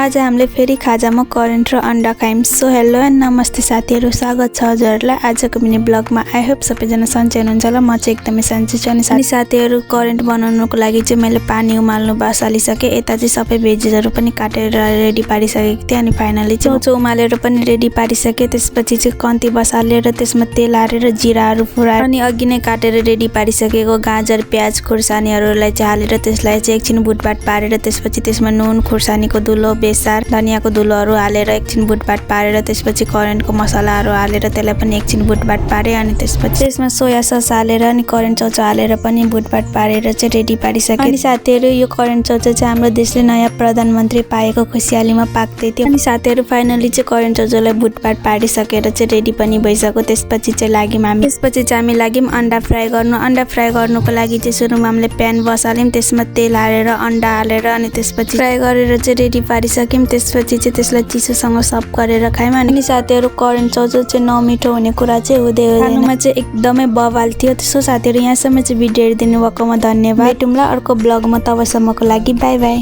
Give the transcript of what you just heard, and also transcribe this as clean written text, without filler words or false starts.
आज हामीले फेरि खाजामा करेन्ट र अन्डा खायौँ। सो हेलो एन्ड नमस्ते साथीहरू, स्वागत छ हजुरहरूलाई आजको मिनी ब्लगमा। आई होप सबैजना सन्चै हुनुहुन्छ होला। म चाहिँ एकदमै सन्चै छु। अनि साथीहरू, करेन्ट बनाउनुको लागि चाहिँ मैले पानी उमाल्नु बसालिसकेँ। यता चाहिँ सबै भेजिसहरू पनि काटेर रेडी पारिसकेको थिएँ। अनि फाइनली चाहिँ उमालेर पनि रेडी पारिसकेँ। त्यसपछि चाहिँ कन्ती बसालेर त्यसमा तेल हालेर जिराहरू फुराएर अनि अघि नै काटेर रेडी पारिसकेको गाजर, प्याज, खुर्सानीहरूलाई चाहिँ हालेर त्यसलाई चाहिँ एकछिन बुटबाट पारेर त्यसपछि त्यसमा नुन, खुर्सानीको धुलो, बेसार, धनियाँको धुलोहरू हालेर एकछिन बुटबाट पारेर त्यसपछि करेन्टको मसलाहरू हालेर त्यसलाई पनि एकछिन बुटबाट पारेँ। अनि त्यसपछि त्यसमा सोया सस हालेर अनि करेन्ट चौचो हालेर पनि बुटबाट पारेर चाहिँ रेडी पारिसकेँ। अनि साथीहरू, यो करेन्ट चौचो चाहिँ हाम्रो देशले नयाँ प्रधानमन्त्री पाएको खुसियालीमा पाक्दै थियो। अनि साथीहरू, फाइनली चाहिँ करेन्ट चौचोलाई बुटबाट पारिसकेर चाहिँ रेडी पनि भइसक्यो। त्यसपछि चाहिँ हामी लाग्यौँ अन्डा फ्राई गर्नु। अन्डा फ्राई गर्नुको लागि चाहिँ सुरुमा हामीले प्यान बसाल्यौँ, त्यसमा तेल हालेर अन्डा हालेर अनि त्यसपछि फ्राई गरेर चाहिँ रेडी पारिसक्यौँ। त्यसपछि चाहिँ त्यसलाई चिसोसँग सर्भ गरेर खायौँ। अनि साथीहरू, करेन्ट चौचो चाहिँ नमिठो हुने कुरा चाहिँ हुँदैन, चाहिँ एकदमै बवाल थियो। त्यसो साथीहरू, यहाँसम्म चाहिँ भिडियो हेरिदिनु भएकोमा धन्यवाद। भेटौँला अर्को ब्लगमा, तबसम्मको लागि बाई बाई।